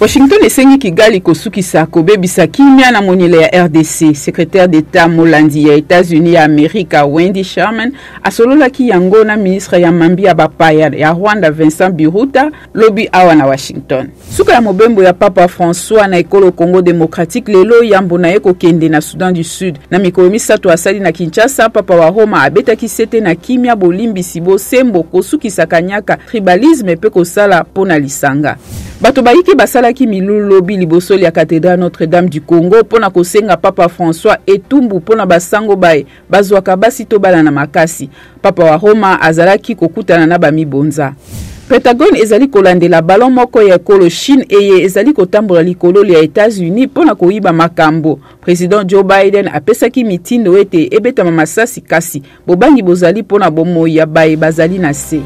Washington esengi Kigali kosukisa kobebisa kimia na monyele ya RDC. Secretaire d'Etat molandi ya Etats-Unis ya Amerika Wendy Sherman asololaki yango na ministre ya mambi ya bapaya ya Rwanda Vincent Biruta lobi awa na Washington. Suka ya mobembo ya Papa François na ekolo Congo democratique lelo yambo na ye kokende na Soudan du Sud. Na mikolo misato asali na Kinshasa, Papa wa Roma abetaki sete na kimia, bolimbisi, bosembo, kosukisa kanyaka, tribalisme mpe kosala mpo na lisanga. Bato bayike basalaki milulu lobi liboso lya Cathedrale Notre-Dame du Congo mpo na kosenga Papa François etumbu mpo na basango baye bazwaka basi to bana na makasi. Papa wa Roma azalaki kokutana na bamibonza. Pentagone ezali kolandela ballon moko ya ekolo Chine eye ezali kotambola likolo lya Etats-Unis mpo na koyiba makambo. President Joe Biden apesaki mitindo ete ebetama masasi kasi bobangi bozali mpo na bomoi ya baye bazali na se.